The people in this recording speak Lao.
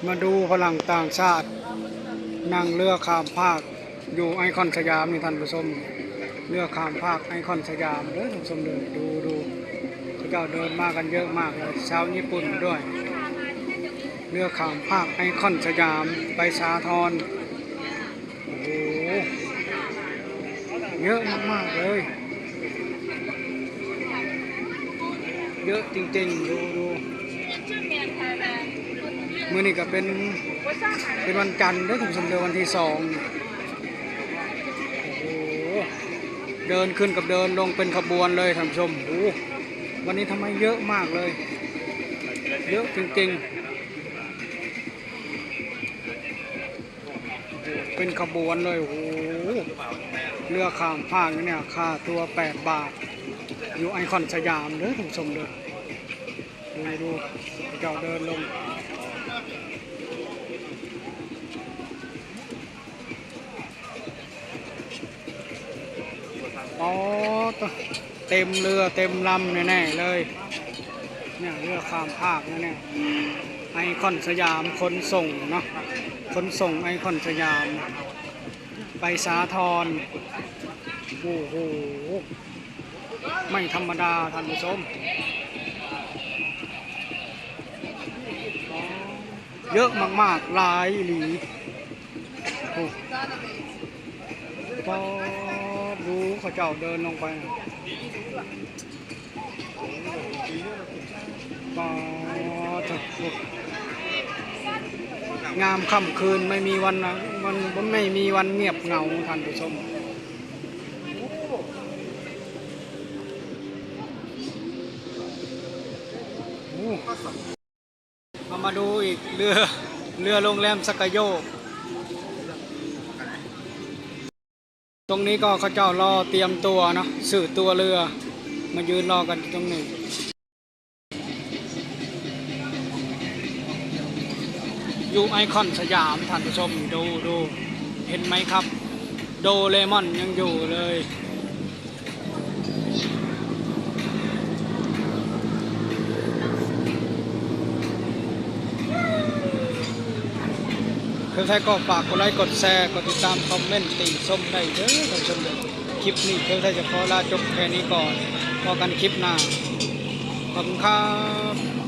ມາດູຝຣັ່ງຕ່າງຊາດນັ່ງເຮືອຂ້າມຟາກຢູ່ໄອຄອນສະຫຍາມນີ້ທ່ານຜູ້ຊົມ, ເຮືອຂ້າມຟາກໄອຄອນສະຫຍາມເດີທ່ານຜູ້ຊົມເດີ. ດູ ດູ ເຂົາເຈົ້າເດີນມາກັນເຍອະມາກເລີຍ, ຊາວຍີ່ປຸ່ນດ້ວຍ. ເຮືອຂ້າມຟາກໄອຄອນສະຫຍາມໄປສາທອນ. ໂອ້ໂຫ ເຍອະມາກໆເລີຍ, ເຍອະຈິງໆ. ດູ ດູ ມື້ນີ້ກໍເປັນ ເປັນວັນຈັນເດີທ່ານຜູ້ຊົມເດີ, ວັນທີສອງ. ໂອ້ໂຫ ເດີນຂຶ້ນກັບເດີນລົງເປັນຂະບວນເລີຍທ່ານຜູ້ຊົມ. ໂອ້ ວັນນີ້ທຳໄມເຍອະມາກເລີຍ, ເຍອະຈິງໆ. ເປັນຂະບວນເລີຍ. ໂອ້ໂຫ ເຮືອຂ້າມຟາກຢູ່ນີ້ຄ່າຕົວແປດບາດ ຢູ່ໄອຄອນສະຫຍາມເດີທ່ານຜູ້ຊົມເດີ. ດູ ດູ ເຂົາເຈົ້າເດີນລົງ. ອໍ ໂຕ ເຕັມເຮືອເຕັມລຳແນ່ໆເລີຍ. ເຮືອຂ້າມຟາກແນ່ໆ. ໄອຄອນສະຫຍາມຂົນສົ່ງເນາະ, ຂົນສົ່ງໄອຄອນສະຫຍາມໄປສາທອນ. ໂອ້ໂຫ ໄມ່ທຳມະດາທ່ານຜູ້ຊົມ, ເຍອະມາກໆ ຫຼາຍອີ່ຫຼີ. ໂອ້ ປາດ ດູເຂົາເຈົ້າເດີນລົງໄປ. ປາດ ໂທ້ ງາມຄ່ຳຄືນ ໄມ່ມີວັນ ວັນ ບໍ່ ໄມ່ມີວັນງຽບເຫງົາທ່ານຜູ້ຊົມ. ໂອ້ ເຮົາມາດູອີກເຮືອ ເຮືອໂຮງແຮມສັກກະໂຍກ. ຕົງນີ້ກໍເຂົາເຈົ້າລໍຕຽມຕົວເນາະ, ຊື້ຕົວເຮືອ ມາຢືນລໍກັນຕົງນີ້ ຢູ່ໄອຄອນສະຫຍາມທ່ານຜູ້ຊົມ. ດູ ດູ ເຫັນໄໝຄັບ ໂດເຣມອນຍັງຢູ່ເລີຍ. ເຖິງໃດກໍຝາກກົດໄລ ກົດແຊ ກົດຕິດຕາມ ຄອມເມັນຕິຊົມໄດ້ເດີທ່ານຜູ້ຊົມເດີ. ຄລິບນີ້ເຖິງໃດຈະຂໍລາຈົບແຄ່ນີ້ກ່ອນ, ພໍ້ກັນຄລິບໜ້າ. ຂອບຄຸນຄັບ.